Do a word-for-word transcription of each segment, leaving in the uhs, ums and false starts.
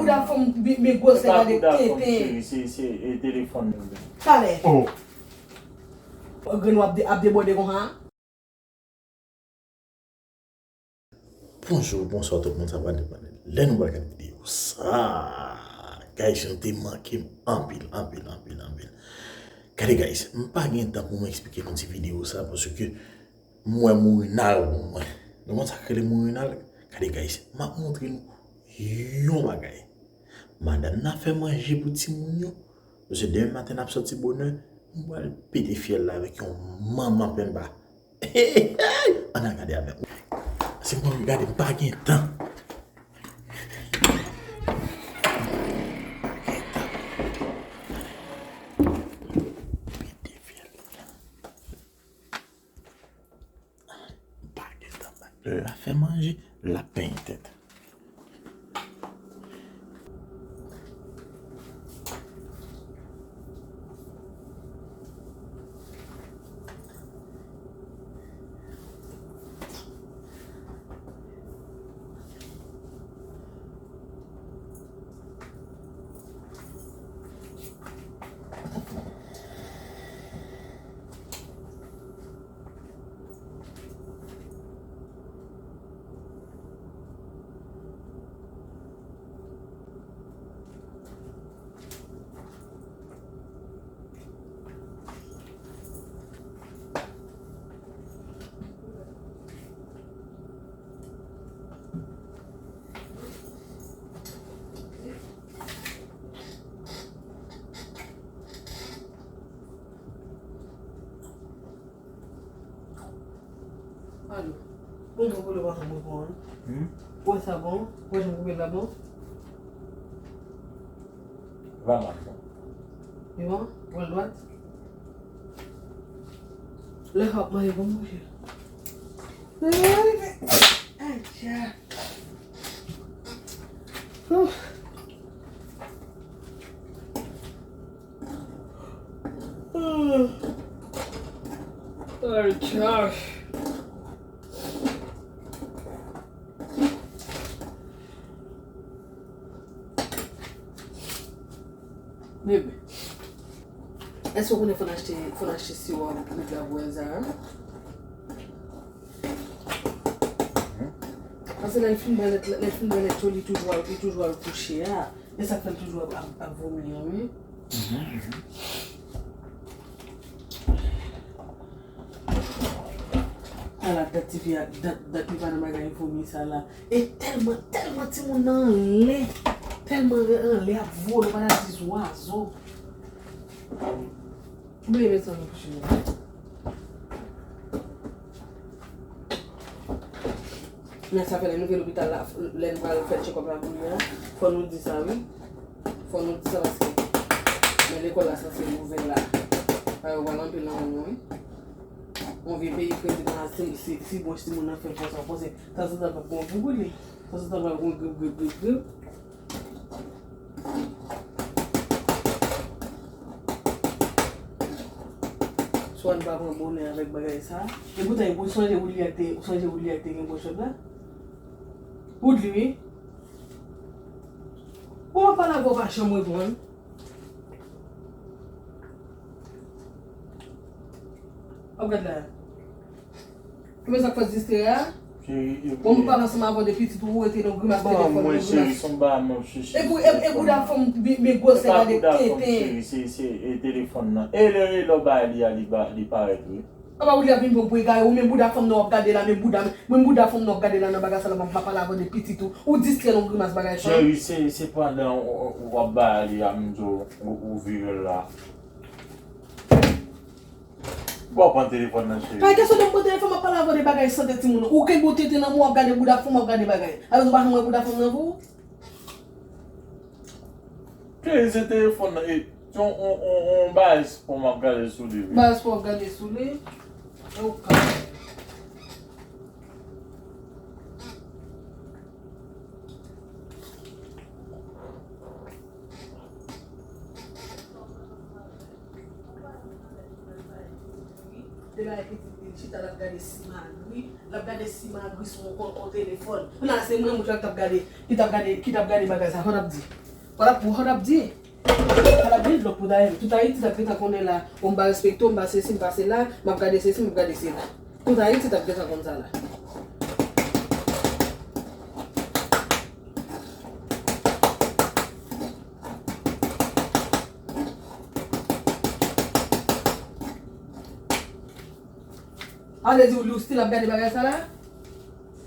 Bouda fanm, men, men gwosè, gade tenten. Se pa bouda fanm, cheri, se, se, e, telefòn nan. Talè. Oh. Grenn w ap de-, ap debòde konsa. Bonjou, bonswa tout moun, sa va depann lè nou pral gade videyo sa. Guys, nou te manke m anpil, anpil, anpil, anpil. Gade, guys, m pa gen tan pou m eksplike nou ti videyo sa, paske m wè mourinal pou mwen. Nou konn sa k rele mourinal? Gade, guys, m ap montre nou yon bagay. Madanm nan fè manje pou timoun yo. Paske demen maten n ap sòti bonè, m pral pete fyèl la avèk yon manman penba. Ann al gade avè m. Se mwen, gade, m pa gen tan. Pete fyèl la. M pa gen tan bat. Lè l ap fè manje, l ap penyen tèt. Alo. Bon, bon, bon, bon, bon, bon. Hmm? Ou wè sa bon? Ou wè jan m koupe l la bon? Vrèman bon. Li bon? Ou wè l dwat? Lè w ap manje bon, monchè. Ay, dja. Ouf. Ay, Josh. Bebe, èske w konnen fò n achte, fò n achte siwòm pou Edgar pou Elsa a? Paske lè l fin bwè lèt, lè l fin bwè lèt yo, li toujou al, li toujou al kouche a. E sa k fè l toujou ap, ap, ap vomi an, wi. Mhm, mhm. Ala dat tifi a, dat, dat li pa nan bagay vomi sa la. E tèlman, tèlman timoun nan anlè. Tèlman anlè ap vole, pa ta di zwazo. Oubyen met sa nan kouche a. Men sa fè lè nou rive lopital la, lè nou pral fè tchekòp la kounye a, fò nou di sa wi. Fò nou di sa paske men lekòl la sanse ouvè la. Pa yo pral anpil nan men nou wi. Yon vye peyi prezidan a, si, si, si bwòch timoun nan fè fòs an fòse, tanzantan l ap gon gou pou li. Tanzantan l ap gon grip, grip, grip, grip. Swan pa pran bonè avèk bagay sa. E poutan, ou sonje William te, ou sonje William te gen bwòch la? Ou di wi. Ou pa pale avè w pa janm reponn. W ap gad la. Ou wè sa k fè distrè a? Cheri, bon, m pale ansanm avè w de pitit ou, ou rete nan grimas telefòn, nan grimas. Cheri, se yon bagay m ap chèche. Epi, e, e bouda fanm, men, men gwosè, gade tenten. Cheri, se, se, e telefòn nan. E lè, e lè w bay li a, li ba, li parèt, wi. Apa ou li ap vin pran pou egare, ou men bouda fanm nan w ap gade la, men bouda, men bouda fanm nan w ap gade la nan bagay sa la, m ap pale avè w de pitit ou. Ou distrè nan grimas bagay sa. Cheri, se, se pandan w, w, w ap bay li a, m di w, ou, ou vire l la. Bon, pran telefòn nan, cheri. Pa kesyon de m pran telefòn, m ap pale avè w de bagay sante timoun. Ou kenbe w tenten nan men w, w ap gade bouda fanm, w ap gade bagay. Alò, ou pa janm wè bouda fanm nan pou ou? Cheri, se telefòn nan, e, se yon, yon, yon, yon bagay spò m ap gade sou li, wi. Bagay spò w ap gade sou li? E ou ka. Te bay pitit li Chita l ap gade si magri, l ap gade si magri sou yon, yon telefòn. Kounye a se mwen, moun sa k t ap gade, ki t ap gade, ki t ap gade bagay sa, sa w t ap di? Sa w t ap, sa w t ap di? Sa w t ap di, lòt pou dayè. Tout Ayiti t ap gentan konnen la, bon, m pa respekte w, m pa sesi, m pa sela, m ap gade sesi, m ap gade sela. Tout Ayiti t ap gentan konn sa la. A vle di Woodly, ou still ap gade bagay sa la?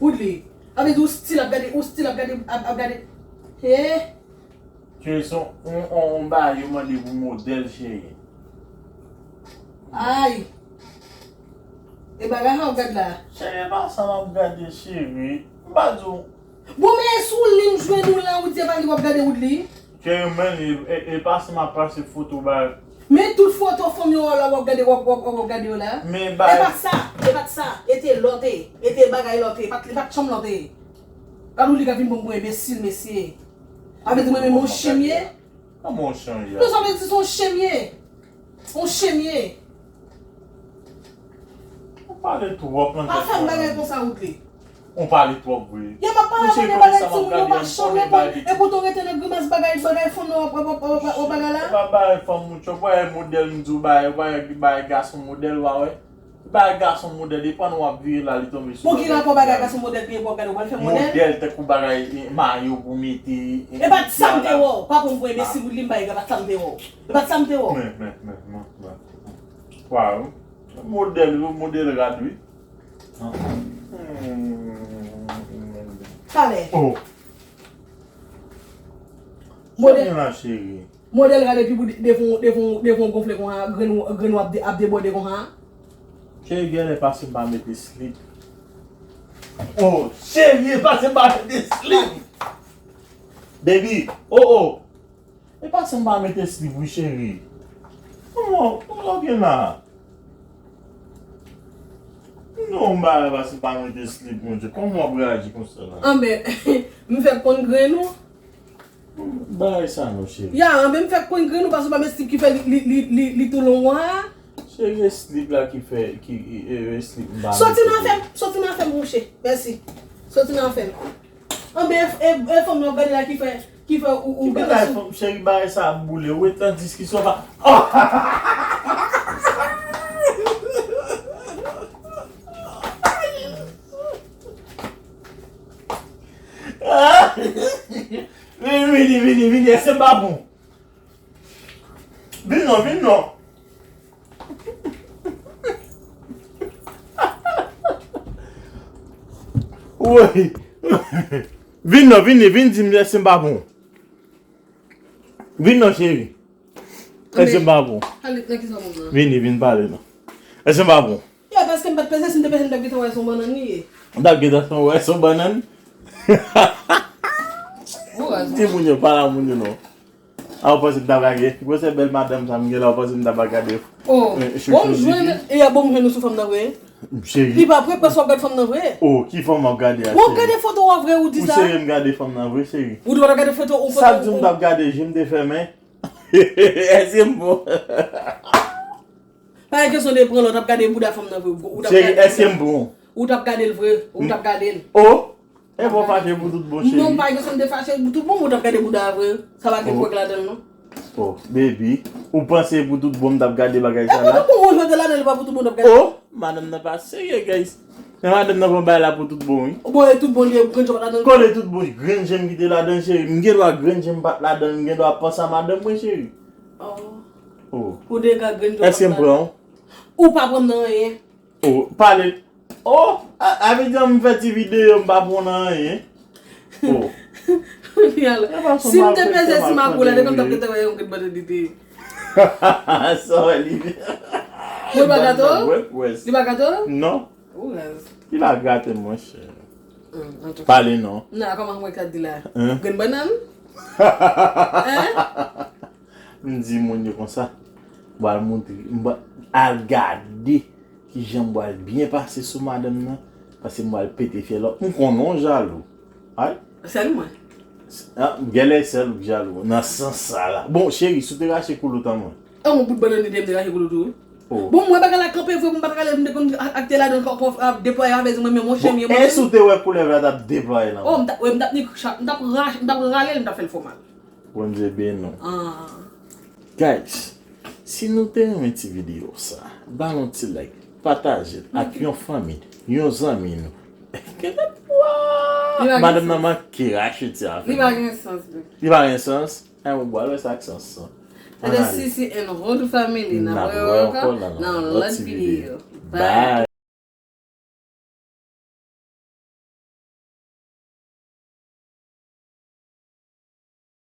Woodly, a vle di ou still ap gade, ou still ap gade, ap, ap gade. He? Ke se yon, yon, yon bagay yo mande pou modèl, cheri. Ay! E bagay sa w ap gade la? Cheri, e pa sa m ap gade, cheri. M pa di w. Bon, men e sou li m jwenn ou la, ou di e pa li w ap gade Woodly? Ke yo men, e, e, e pase m ap pase foto ba. Men tout foto fanm yo la w ap gade, w ap, w ap, w ap gade yo la. Men e pa sa, e pa t sa, e te lòt e, e te bagay lòt e, e pa t, e pa t chanm lòt e. Gad Woodly ka vin ban m pou enbesil, mesye. Avè di mwen menm yon chen m ye? Kòman w chanje a? Non, sa vle di se yon chen m ye. Yon chen m ye. Ou pale twòp nan tèt mwen. Pa fè m bagay konsa, Woodly. Ou pale twòp vre. Yo, m ap pale avè w de bagay sou moun yo pa chanm reponn. Epi w tou rete nan grimas bagay, bagay fanm nan w ap, w ap, w ap, w ap, w ap bagay la. Ou pa bagay fanm moun chòp, ou pa wè modèl m di w bagay, ou pa wè, bagay gason modèl, ou pa wè. Bagay gason modèl, depann w ap vire la, li tonbe sou. Bon, ki rapò bagay gason modèl, piye pou w ap gade, w pral fè modèl? Modèl, tankou bagay, eh, mayo pou mete, eh, e pa t sa m te wè w. Pa pran m pou enbesil, Woodly, m pa ega, pa t sa m te wè w. E pa t sa m te wè w. Men, men, men, men, men. Waw. Modèl, wi, modèl rad, wi. Hmm. Talè. Oh. Modèl. Sa gen la, cheri? Modèl rad epi pou de, de fon, de fon, de fon gonfle konsa, grenn ou, grenn ou ap de, ap debòde konsa. Cheri, genlè pase m pa mete slip. Oh, cheri, e pase m pa mete slip. Baby, oh, oh. E pase m pa mete slip, wi, cheri. Kòman, kòman w gen la? Non, m pa pase m pa mete slip, mon Dieu. Kòman w ap reyaji konsa la? Anben, m fèk konn grenn ou. Bagay sa non, cheri. Ya, anben m fèk konn grenn ou paske w pa met slip ki fè li, li, li, li, li tou long konsa. Cheri, e slip la ki fè, ki, e, e, e slip m pa mete. Soti nan afè m, soti nan afè m, mouche. Mèsi. Soti nan afè m. Anben, e, e, e fanm nan w ap gade la ki fè, ki fè ou, ou gentan sou. Ki bagay fanm, cheri, bagay sa ap boule. Ou ret nan diskisyon pa. Vini, vini, vini, vini, èske m pa bon? Vin non, vin non. Woy. Vin non, vini, vin di m èske m pa bon. Vin non, cheri. Èske m pa bon? Vini, vin pale non. Èske m pa bon? Ya, paske m pa t peze, si m te peze, m t ap gentan wè se yon bannann li ye. M t ap gentan wè se yon bannann. Timoun yo, pa la moun yo non. A, ou panse m t ap lage? Gwo se bèl madanm sa m gen la, ou panse m t ap gade? Oh, bon, m jwenn, e a bon, m jwenn ou sou fanm nan vre? Cheri. Li pa vre, paske w ap gade fanm nan vre. Oh, ki fanm w ap gade a, cheri? W ap gade foto w vre, ou di sa? Ou serye m gade fanm nan vre, cheri? Ou di w pa t ap gade foto, ou foto. Sa k di m t ap gade, je m te fèmen. Èske m bon? Pa gen kesyon de pran lè w t ap gade bouda fanm nan vre. Ou t ap gade l vre. Ou t ap gade l. Oh! E bon fache pou tout bon, cheri. Non, pa gen kesyon de fache pou tout bon, ou t ap gade bouda a vre. Sa pa gen kwèk ladan l, non. Oh, baby. Ou panse pou tout bon m t ap gade bagay sa la? E pou tout bon, ou jwenn ladan l, pa pou tout bon w t ap gade. Oh! Madanm nan pa serye, guys. Men madanm nan pran bagay la pou tout bon, wi. Bon, e tout bon li ye, grenn je w pa t ladan l. Kole tout bon, grenn je m ki te ladan l, cheri. M gen dwa grenn je m pa t ladan l, m gen dwa panse a madanm mwen, cheri. Oh. Oh. Ou dega grenn je w pa t ladan l. Èske m pran w? Ou pa pran m nan anyen. Oh, pale. Oh, a, a vle di m fè ti videyo, m pa pran w nan anyen. Oh. Si m te peze si m ak ou la, depi m t ap rete wè yon grenn bannann li te ye. Sa wè li. Mwen pa gato? Li pa gato? Non. Ou raz. Li pa gate, monchè. Pale non. Non, kòman mwen ka di la? Grenn bannann? Hein? M di moun yo konsa. M pral montre, m pral al gade kijan m pral byen pase sou madanm nan. Paske m pral pete fyèl. M konnen w jalou. Ay. Sèl mwen. Ah, genlè sèl ou k jalou. Nan sans sa la. Bon, cheri, si w te rache koulout an mwen. An, yon bout bannann li te, m te rache koulout ou. Bon, mwen bagay la kanpe vre, mwen pa t rale, m te konn ak- akte ladan, kò- kò- ap deplwaye avè zye mwen, men monchè, m ye E si w te wè koulèv la t ap deplwaye nan Oh, m t ap, wi, m t ap ni chak, m t ap rache, m t ap rale l, m t ap fè l fè mal. Bondye beni w. Ah. Guys, si nou te renmen ti videyo sa, ba nou ti like, pataje l ak yon fanmi, yon zanmi nou. Gentan, Li pa gen madanm nan sans. Manke rache ti afè. Li pa gen sans, bro. Li pa gen sans? Ay, ou bwal wè sa ak sans sa. Sa de Sisi and Rodou family, n ap wè ankò nan lòt videyo. Bye.